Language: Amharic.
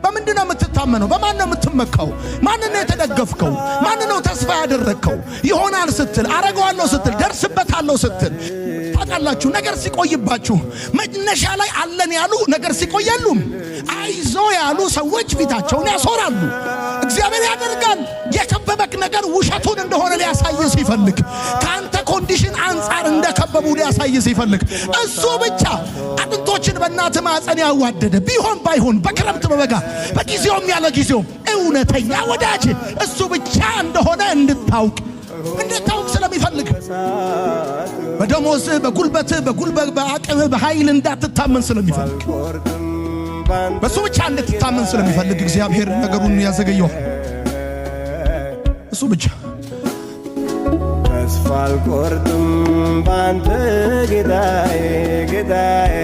በምንድን ነው የምትታመነው? በማን ነው የምትመካው? ማን ነው የተደገፍከው? ማን ነው ተስፋ ያደረግከው? ይሆናል ስትል፣ አረገዋለሁ ስትል፣ ደርስበታለሁ ስትል፣ ታውቃላችሁ፣ ነገር ሲቆይባችሁ መነሻ ላይ አለን ያሉ ነገር ሲቆይ የሉም። አይዞ ያሉ ሰዎች ፊታቸውን ያዞራሉ። እግዚአብሔር ያደርጋል። የከበበክ ነገር ውሸቱን እንደሆነ ሊያሳይ ሲፈልግ፣ ከአንተ condition አንጻር እንደከበቡ ሊያሳይ ሲፈልግ፣ እሱ ብቻ አጥንቶችን በእናት ማዕፀን ያዋደደ፣ ቢሆን ባይሆን፣ በክረምት በበጋ፣ በጊዜውም ያለ ጊዜውም እውነተኛ ወዳጅ እሱ ብቻ እንደሆነ እንድታውቅ ስለሚፈልግ፣ በደሞዝህ፣ በጉልበትህ፣ በጉልበት፣ በአቅምህ፣ በኃይል እንዳትታመን ስለሚፈልግ፣ በእሱ ብቻ እንድትታመን ስለሚፈልግ እግዚአብሔር ነገሩን ያዘገየዋል። እሱ ብቻ። ተስፋ አልቆርጥም ባንተ ጌታዬ፣ ጌታዬ።